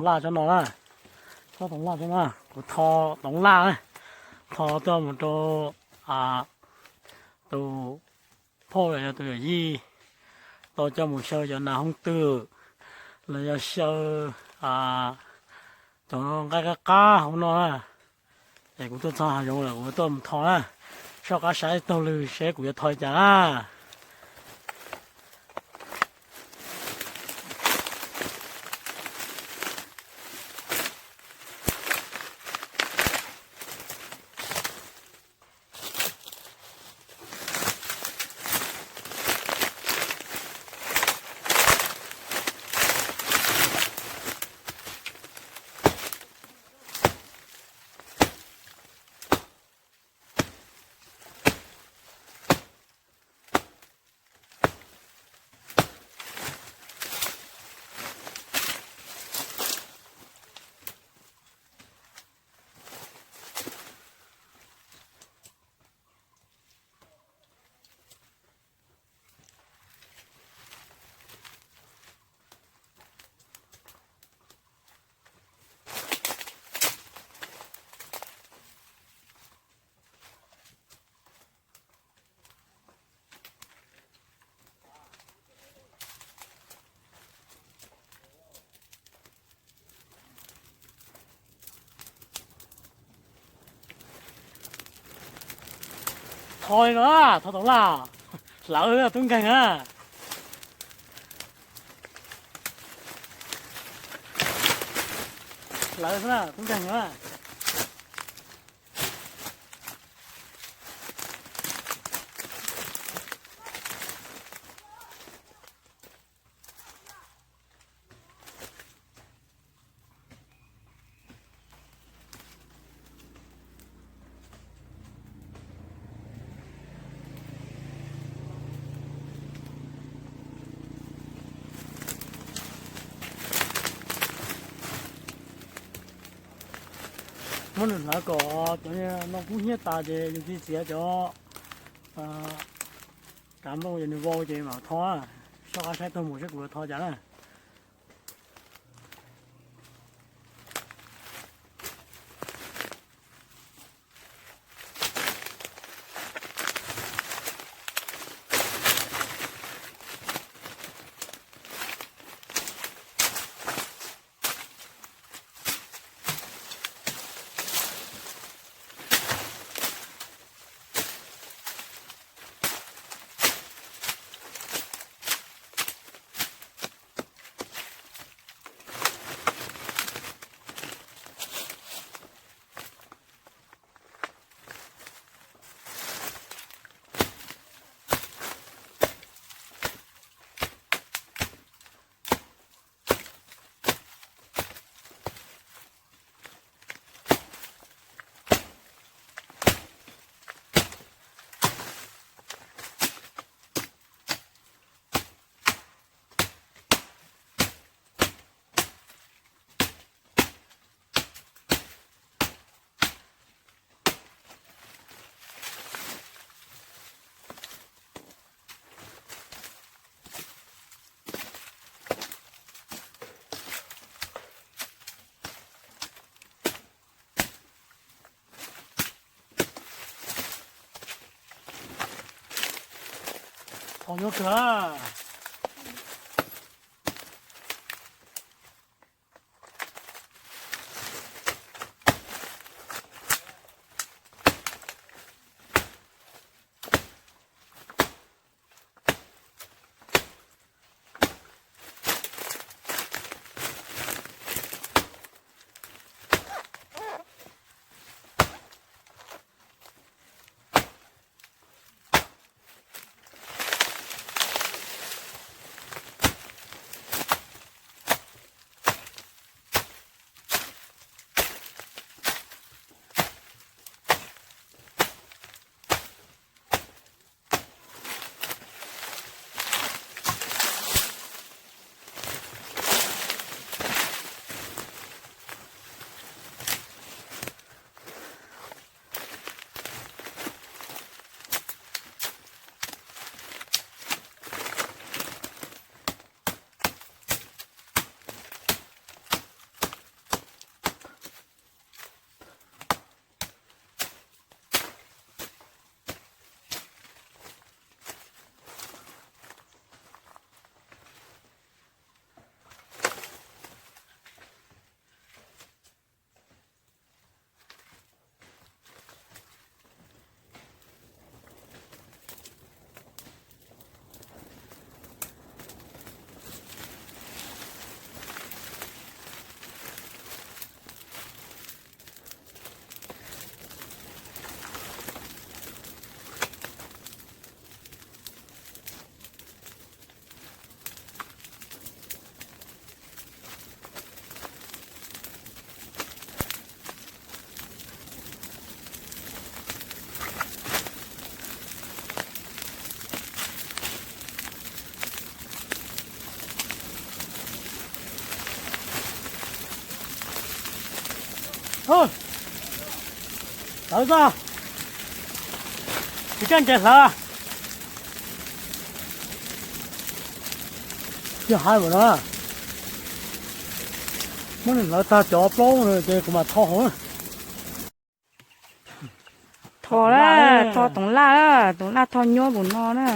Laj tsob no na, tsob toov laj tsob no, kuv tho toov laj na, tho tuaj mus rau tus phauj los yog tus yawm yij tau coj mus xyaw cov nas hoob twm los yog xyaw cov nqaij qab qab hauv no na. Es kuv tuaj txog hav zoov lawm kuv tuaj mus tho na, soj qab saib taug lw seb kuv yuav tho li cas na. Tho li no, tho toov laj, hlawv tub nkeeg na. Hlawv xwb na, tub nkeeg na. Muab nws hlawv kom cov no kub hnyiab tas ces yus cia txiav cov kav nplooj ces nws vau ces mam tho. Soj qab saib taug mus seb kuv yuav tho cas na. Tho nyuaj kawg. Hlawv tag, tsis kaj nce hlawv. Yog hais ua no, muab nws hlawv tag cov plaub ces kuv mam tho hauv. Tho na, tho toov laj, toov laj tho nyuab npaum no na.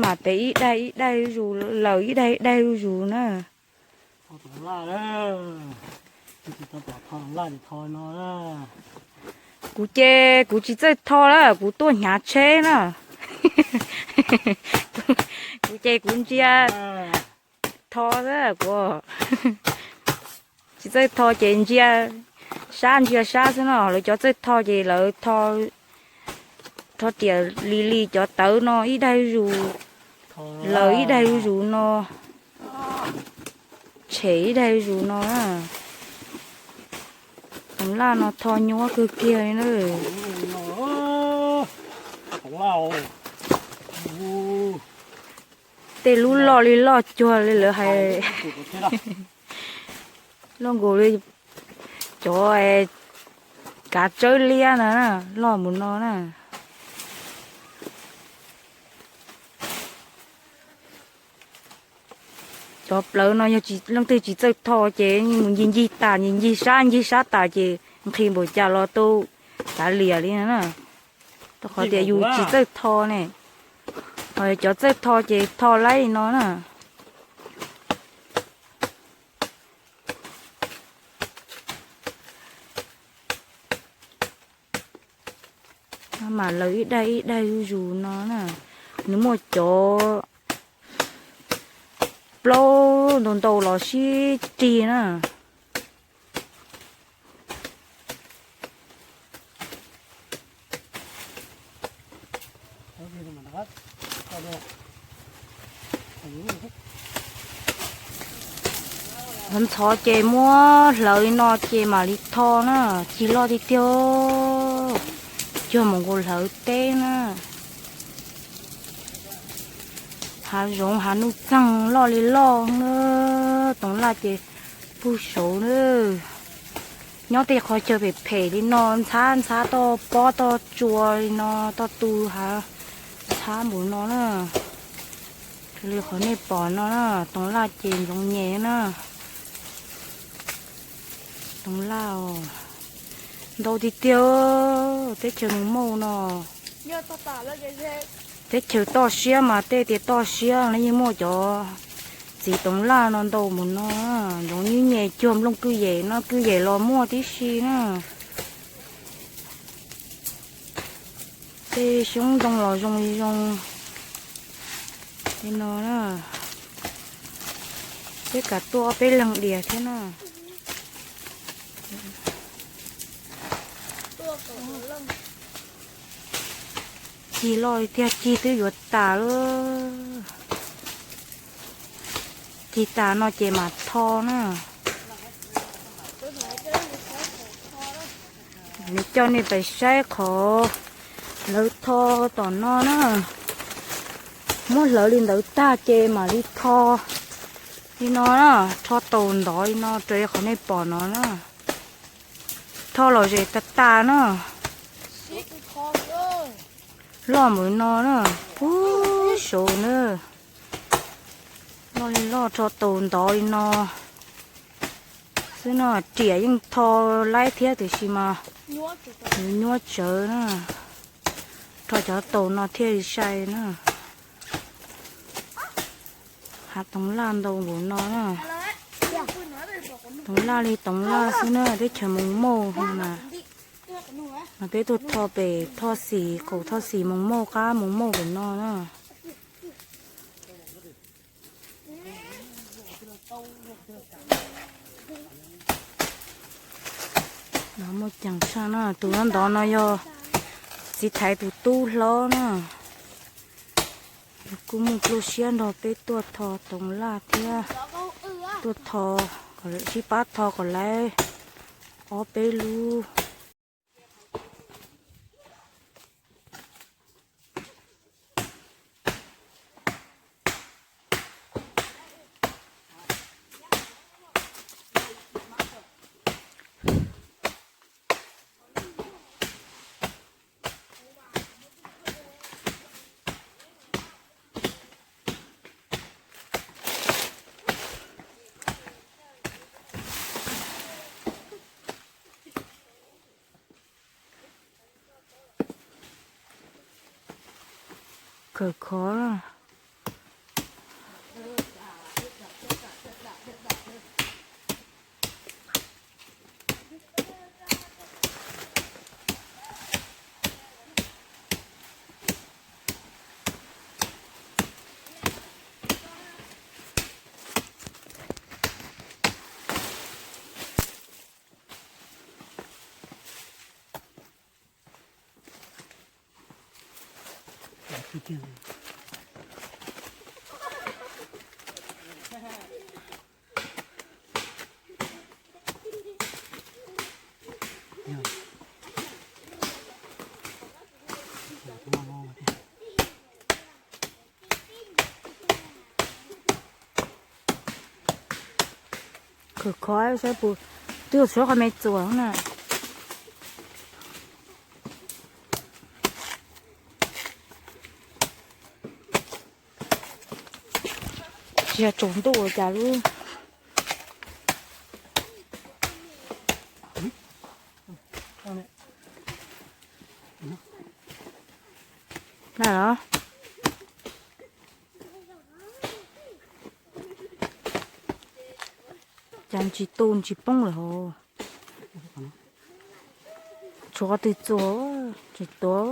Mam pem ib daig ib daig zuj zus, laws ib daig ib daig zuj zus na. Kuv ces kuv tsis txawj tho lawm, kuv tuaj hnyav tsheb na. Kuv ces kuv ntsia tho xwb, kuv tsis txawj tho ces ntsia sab ntsia sab xwb no. Lawv cov txawj tho ces lawv tho, tho riam li li cov tawv no ib daig zuj zus, laws ib daig zuj zus no, tshem ib daig zuj zus no na. Toov laj no tho nyuab kawg kiag li na. Tej lub loj li loj cuag li lawv hais, loj nkaus li cov kav tsawb liab na, loj mus no na. Cov plawv no yog leej twg tsis txawj tho ces mus ncig ncig tas, ncig ncig sab ncig sab tas ces nqhis npaum cas los tau kav liam li na. Rau qhov tias yus tsis txawj tho ne, ho cov txawj tho ces tho laib li no na. Mam laws ib daig ib daig zuj zus no na. Nws muaj cov plaub ntau ntau los sib rig na. Ntxhov ces muab hlawv li no ces mam li tho na. Cig loj tiag tiag, cuag mus nkaus hlawv teb na. Hav zoov hav nuj txeeg loj li loj na. Toov laj ces pug saud na. Nyob tej qhov chaw phem phem li no ntxhab ntxhab toj pob toj tsua li no, toj tu hav ntxhab npaum no na. Raws li qhov nej pom no na, toov laj ces ntxoov nyem na. Toov laj ntau tiag tiag, teb chaws Moos Mauj no. Teb chaws toj siab mas tej tias toj siab los yeej muaj cov txiv toov laj no ntau mus no. Ntxoov nyuj nyem cuag nplooj kwj yem no, kwj yem los muaj tib si na. Tej xyoob ntoo los zoo li zoo li no na. Peb kam tuaj ob peb leeg dias thiab na. Cig loj li tiag, cig twb yuav tas lawm. Cig tas no ces mam tho na. Nws coj nej pais saib qhov lawv tho tom no na. Muab hlawv li ntawd tag ces mam li tho li no na, rho taus ntov li no raws li qhov nej pom no na. Tho los zem tas tas na. Loj npaum no na, ub saud na. Loj li loj, rho taus ntov li no xwb no. Riam yeej tho laib thiab tiam sis mas nws nyuaj tsawv na. Rho cov taus no thiaj li sai na. Hav toov laj ntau npaum no na. Toov laj li toov laj xwb na, teb chaws Moos Mauj no na. Mas peb tuaj tho pem Thoj Xim, qaum Thoj Xim Moos Mauj, qab Moos Mauj pem no na. No muaj ceem tshaj na, tus ntov no yog txiv Thaiv tus tub hlob na. Kuj muaj pluaj siab nrog peb tuaj tho toov laj thiab, tuaj tho, sib pab tho kom laib ob peb lub. Khov khov. Khov khov saib puas, twb suav qhov me txuas na. Tsis yog tsaus ntuj ua cas lub. Na los. Cas tsis tu tsis poob lawm hos. Tshuav qhov twg txuas tsis tuav.